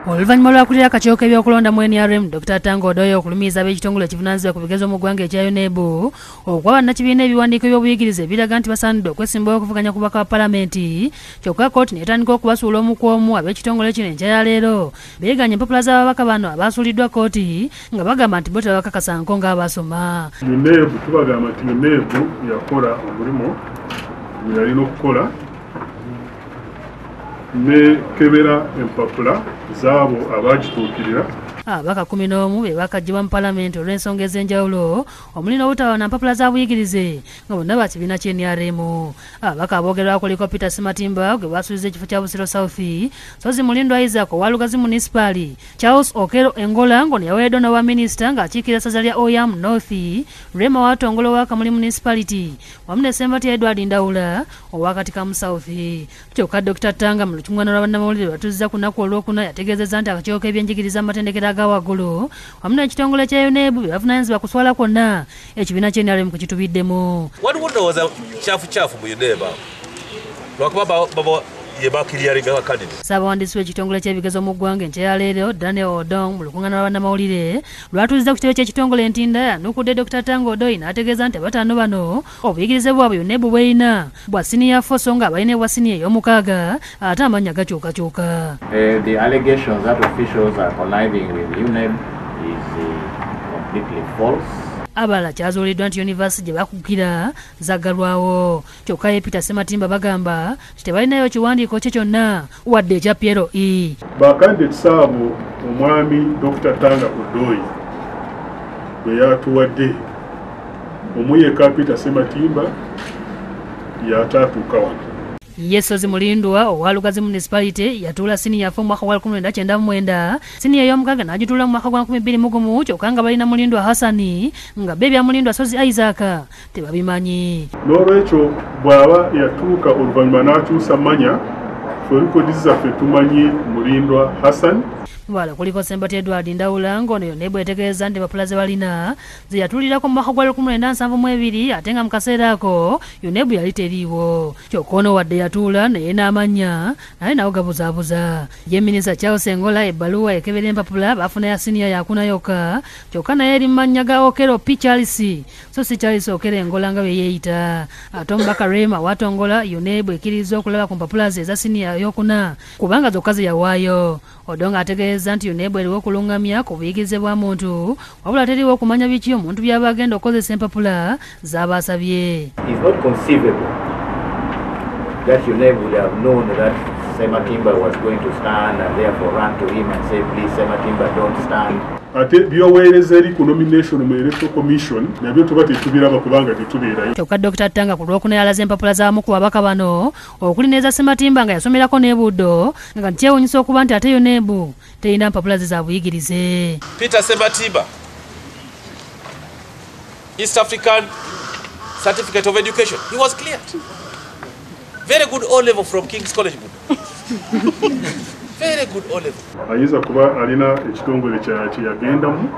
Oluvannyuma lw'akulira akakiiko k'ebyokulonda mu NRM, Dr. Tanga Odoi okulumiriza ab'ekitongole ekivunaanyizibwa ku bigezo mu ggwanga ekya UNEB okuwa bannakibiina ebiwandiiko by'obuyigirize ebiraga nti basaanidde okwesimbawo okuvuganya ku bubaka bwa palamenti, kyokka kkooti n'etandika okubasuula omu ku omu. Ab'ekitongole kino enkya ya leero beegaanye empapula z'ababaka bano abaasuuliddwa kkooti nga bagamba nti bo tebabakakasanko ng'abasoma. UNEB tubagamba nti UNEB yakola omulimu gwe yalina okukola nekebera empapula zaabo abagituukirira. Ababaka 11 be bakaggyibwa mu palamenti olw'ensonga ez'enjawulo omuli n'obutaba na mpapula za buyigirize nga bonna ba kibiina kya NRM. Ababaka aboogerwako kuliko Peter Sematimba gwe basuubiza ekifo kya Busiro South, Sozi Mulindwa Isaac owa Lugazi Munisipaali, Charles Okello Engola ng'ono yaweereddwa n'obwa minisita ng'akiikirira essaza lya Oyam North, Rema Watongolo owa Kamuli Municipality wamu ne Ssembatya Edward Ndawula owa Katikamu South. Kyokka Dr. Tanga mu lukuŋŋaana lwa bannamawulire lwatuuzizza ku lunaku olwokuna yategeezezza nti akakiiko k'ebyenjigiriza mu matendekero aga waggulu wamu n'ekitongole kya UNEB bye bavunaanyizibwa kuswala kwonna ekibiina kya NRM kwe kitubiddemu. Waliwo ndowooza kyafu mu UNEB awo lwakuba baba ye bakiriyalinga bakandidate. Ssaabawandiisi w'ekitongole ky'ebigezo mu ggwanga enkya ya leero Daniel Odong mu lukuŋŋaana lwa bannamawulire lwatuuzizza ku kitebe ky'ekitongole Ntinda yanukudde Dr. Tanga Odoi n'ategeeza nti abataano bano obuyigirize bwabwe UNEB bw'erina bwa siniya 4 so nga abalina obwa siniya ey'omukaaga ate amannya gakyukakyuka. The allegations that officials are conniving with UNEB is completely false. Abalala kyazuuliddwa nti yunivasite gye bakukira zaggalwawo, kyokka ye Peter Sematimba bagamba nti tebalinayo kiwandiiko kye kyonna wadde ekya PLE. Bakandidates abo omwami Dr. Tanga Odoi bwe yatuwadde omu yekka Peter Sematimba yataatuuka wano. Ye Sozi Mulindwa owa Lugazi Municipality yatuula siniya 4 mu mwaka gwa 1999, siniya ey'omukaaga n'agituula mu mwaka gwa 2001, kyokka nga balina Mulindwa Hassani nga bo ebya Mulindwa Sozi Isaac tebabimanyi. N'olwekyo bw'aba yatuuka oluvannyuma n'akyusa manya, ffe rekodi zaffe tumanyi Mulindwa Hassan. Wala kuliko Ssembatya Edward Ndawula ng'ono yonna etegeeza nti empapula ze balina ze yatuulirako mu mwaka gwa 1972 ate nga mu kaseera ako UNEB yali teriiwo. Kyokka ono wadde yatuula naye n'amannya naye nawo gabuzaabuza. Ye minisita Charles Engola ebbaluwa ekebera empapula baafuna ya siniya yakuna yokka, kyokka naye eri mu mannya ga Okello P Charles so si Charles Okello Engola nga bwe yeeyita. Ate omubaka Rema Watongola UNEB ekkiriza okulaba ku mpapula ze eza siniya ey'okuna kubanga zokka ze yawaayo. Odongo ategeeza nti UNEB eriwo okulungamya ku buyigirize bwa muntu wabula teriwo okumanya biki omuntu by'aba agenda okukozesa empapula z'aba asabye. It's not conceivable that UNEB would have known that Sematimba was going to stand and therefore run to him and say, please Sematimba, don't stand. Ate byoweereza eri ku nomination mu Electoral Commission nabyo tuba tetubiraba kubanga tetubeerayo. Kyokka Dr. Tanga ku lwokuna yalaze empapula z'abamu ku babaka bano okuli n'eza Sematimba nga yasomerako n'e Buddo nga nkyewuunyisa okuba nti ate UNEB terina mpapula ze za buyigirize. Peter Sematimba, East African Certificate of Education, he was cleared. Very good O level from King's College Buddo. Very good O level. Ayinza kuba alina ekitongole kye yagendamu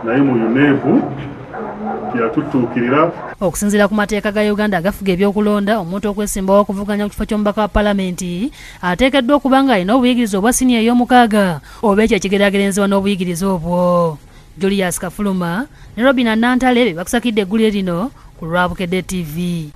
naye mu UNEB yatutuukirira. Okusinziira ku mateeka ga Uganda agafuga ebyokulonda, omuntu okwesimbawo okuvuganya ku kifo ky'omubaka wa palamenti ateekeddwa okuba ng'alina obuyigirize obwa siniya ey'omukaaga oba ekyo ekigeraageranyizibwa n'obuyigirize obwo. Julius Kafuluma ne Robin Nantale be bakusakidde eggulire lino ku lwa Bukedde TV.